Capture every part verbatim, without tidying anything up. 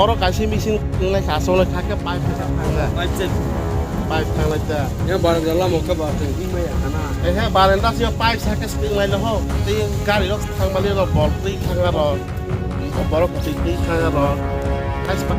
Oro kaisa machine wngnai kha, aswk kha khe pipe khe thangna. Pipe se. Pipe thanglai ta. Ya baranda lama khe ba tei himaya khana. Eh, he baranda se pipe sa khe swknai lo ho. Tei gari rok thangmani rok bol twi thanga rok. Borok twi twi thanga rok. Kaisa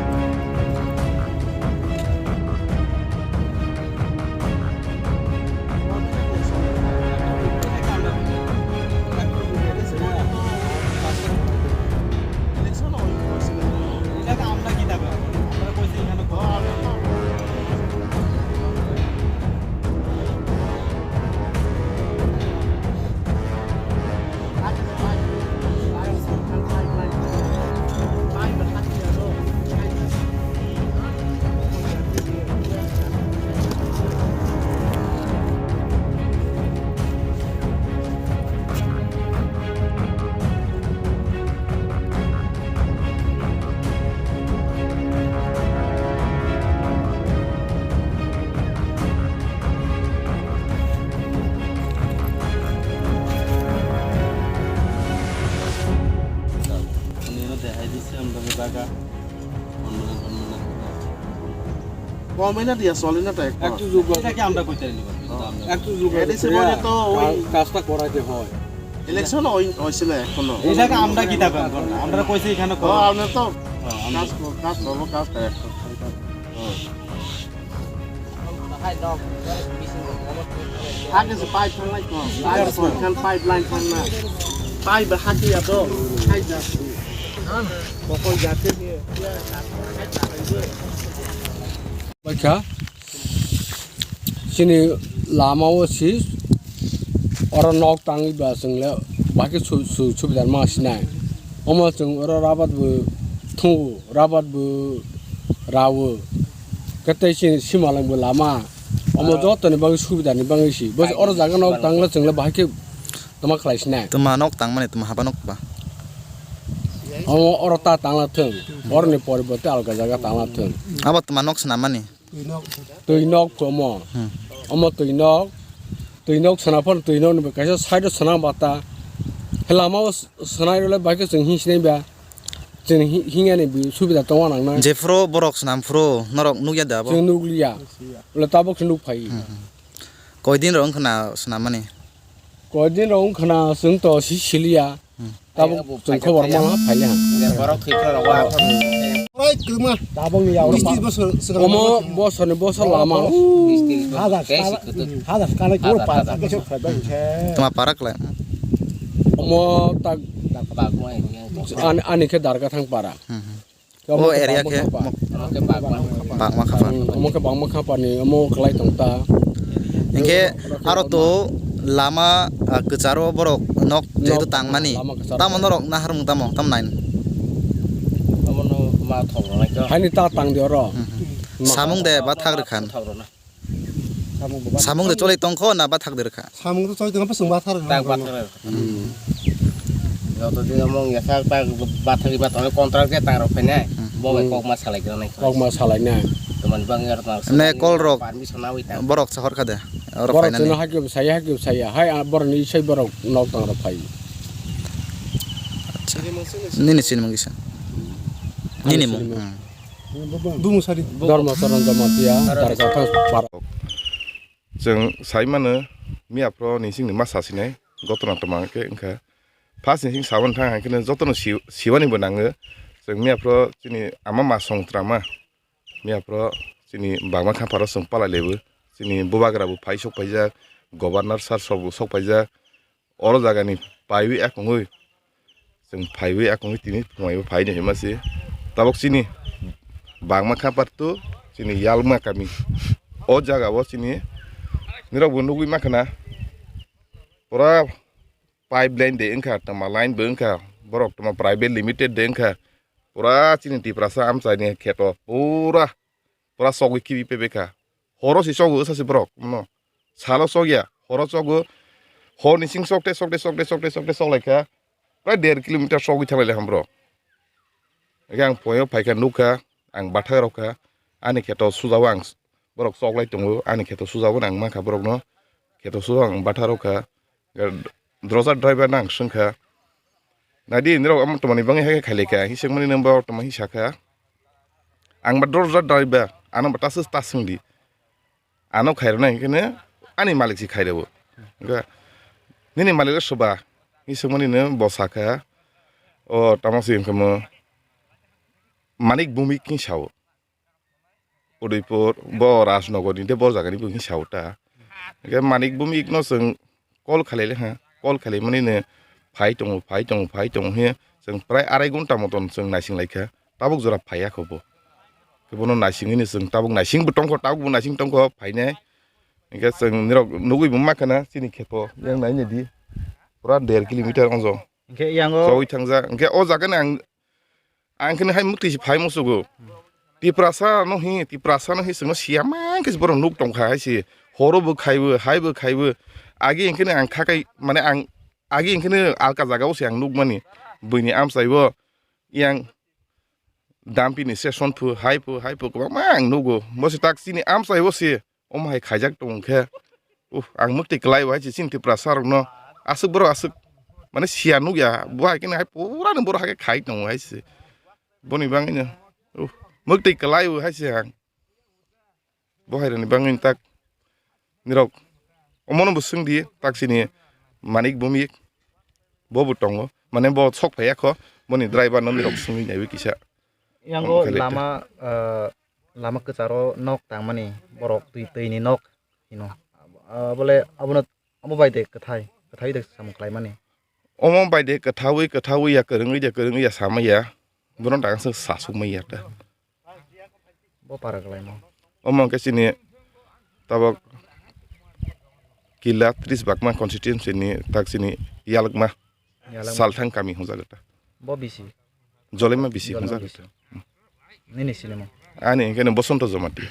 Nino dehai disi amdago jaga. Online, online. Gomena dia solina ta ekko. একটু যোগ এটা কি আমরা করতে পারি না? একটু যোগ এডিসি বলে তো ওই কাজটা করাইতে হয়। Election ওই হইছিল এখনো। এটাকে আমরা কি তা করব? আমরা কইছি এখানে ও, করো। আমরা তো হ্যাঁ, আমরা কাজ কর-, কাজ করবো, কাজ করে একশো। Hake se pipe thangnai ko, pipe ko, kan pipeline thangna. Pipe hake ya to, hai ja. Bokol jate ni. Baikha, chini lama o si oro nok tangwi ba chwng le bahai khe su-, su-, subidar ma sinai. Omo chwng oro rabat bo thungo, rabat bo rawo. Khe tei chini simalwng bo lama. Omo jotoni bagwi subidani bagwi si. Bo oro jaga nok tangla chwng le bahai khe tama khlai sinai. Tama nok tangmani, tama haba nok ba? Omo oro ta tangla thung. Oroni poriborte alga jaga tangla thung. Abo tama nok swnamani? Twi nok pho omo. Hmm. Omo twi nok. Twi nok sana phano twi nok ni kaisa side o sana bata. He lama o s-, sanai rwle bai khe chwng hing sinai ba. Chwng hi-, hingya ni bi subida tongma nang nai. Jephuru borok swnam phuru norok nukya da abo? Chwng nukliya. Bole tabuk se nuk phai. Hmm, hmm. Koi din rok wngkha na swnam mani? Koi din rok wngkha na chwng to si siliya. Hmm. Tabuk chwng khobor mano phaiya. Borok thwi phano rok wa. Oi, kwma. Tabuk ni yaw. Bis tris bosor swkang. Omo bosor ni bosor lama. Bis tris bosor. Hazar, hazar, hazar kana kor pa. Tuma parak le. Omo tak ani, ani khe darga thang para. Hmm, hmm. O area khe Bagma Khapar. Omo khe Bagma Khapar ni omo kwlai tong ta. Hinkhe aro to lama, ah, kwcharo borok nok jehetu tangmani. Lama kwcharo. Tamo norok naharmung tamo, tamo nai? Haini ta tang di oro. Hmm, hmm. Samung de ba thak rwkhan. Samung de cholai tongkho na bathak de rwkha? Samung de cholai tongkho, chwng bathar rwkha. Tak bathar rwkha. Hmm. Joto din omo wngya sak tak bathar ba tongkho contract je tang rok phainai. Hmm. Bo bai kokma salai gwnai. Kokma salai na. Tomani bang yar tang. Ne kol rok. Permission nawi tang. Borok sa horkha de. Oro phainani. Borok chwngno hakhe bwsaya, hakhe bwsaya. Hai, ah, borokni isai borok nok tang rok phai. Acha. Nini sinimung kisa? Nini mung. Hmm. Bumung sari. Dharma Charan Jamatia, Darkatha para. Chwng sai mano, miya phro ni sing ni ma sa sinai, gotona toma khe wngkha. First ni sing sabon thang hai kheno jotono si-, siwani bo nango. Chwng miya phro chini ama ma song trama. Miya phro chini Bagma Khapar o chwng palai laibo. Chini bubagra bo phai sok paijak, governor sir sok bo sok paijak. Oro jagani paiwi akungwi, chwng phaiwi akungwi tini phunaiwi phaini hima se. Tabok chini Bagma Khapar to chini Yalma kami. O jaga o chini nirok bo nugwi mankha na. Pura pipeline de wngkha, tama line bo wngkha, borok tama private limited de wngkha. Pura chini Tiprasa amchaini kheto pura, pura chogwi khibi pebekha. Horo se chogo wngsa se borok, no. Salo chogya, horo chogo. Hor ni sing chokte, chokte, chokte, chokte, chokte choklaikha. Prai der kilometer chogwi thanglailai ham borok. Eke ang poyo phaikha nukha, ang bathak rokha. Ani kheto sujao ang s-, borok choklai tongo. Ani kheto sujao ang mankha borokno. Kheto sujao ang bathak rokha. Drosa driver no ang swngkha, "Naidi, norok omo tomani bagwi hai khe khailai kha?" Hwnwi swngmani nwng bo toma hwnwi sakha, Ang ba dorja dai ba, ano ba tasis tasung di. Ano khairoknai hwnkhe ani malik si khairokbo. Hwnkhe nini malik le soba, ni swngmani no bo sakha, o tamo se hwnkhe mo Manik Bhumik ni sao. Udaipur, bo Rajnagar ni de bo jaga ni bo hwnwi sao ta. Hwnkhe Manik Bhumik no chwng call khalai le ha, call khalai mani no phai tongo, phai tongo, phai tongo hwnwi chwng prai arai ghonta moton chwng naising lai kha. Tabuk jora phai ya kho bo. Khe bono naising hwnwi chwng tabuk naising bo tongkho, tabuk bo naising tongkho phainai. Hwnkhe chwng nirok nugui bo ma khana chini kheto yang nai nai di. Pura der kilometer onjo. Hwnkhe yango. Chawi thangjak. Hwnkhe o jaga ni ang, ang khe hai mwtwi se phai musugo. Tiprasa no hi, Tiprasa no hi chwngno siya man khe borok nuk tong kha hai se. Horo bo khaibo, hai bo khaibo. Agi hwnkhe ang kha kai, mane ang, agi hwnkhe alka jaga o se ang nuk mani. Buini amchai bo yang dampi ni session phu, hai phu, hai phu kwbangma ang nugo. Bo se tak chini amchai bo se. Omo hai khaijak tong khe, uh, ang mwktwi kwlai bo hai se chini Tiprasa rokno aswk borok aswk mane siya nukya, bo hai khe hai pura ni borok hai khe khai tongo hai se. Boni bangwi no, uh, mwktwi kwlai bo hai se ang. Bo hai rani bangwi tak nirok omono bo swng di tak chini Manik Bhumik bo bo tongo, mane bo sok phai ya kho, boni driver no nirok swngwi naiwi kisa. Yango omo khe le lama, ah, lama kwcharo nok tangmani borok twi, twi ni nok hino. Ah, bole abono, abo bai de kwthai, kwthai de samung khlaimani. Omo bai de kwthaui, kwthaui ya, kwrwngwi de, kwrwngwi ya, samai ya. Bono dang se sasuk mai ya ta. Bo para kwlaimo. Omo khe chini tabok kila tris bakma constituency ni tak chini Yalwkma. Yalwkma. Salthang kami hwnjak ta. Bo bisi. Jolema bisi Jolema hwnjak bisi. Ta. Nini sinimo. Ani hwnkhe no Bosonto Jomati.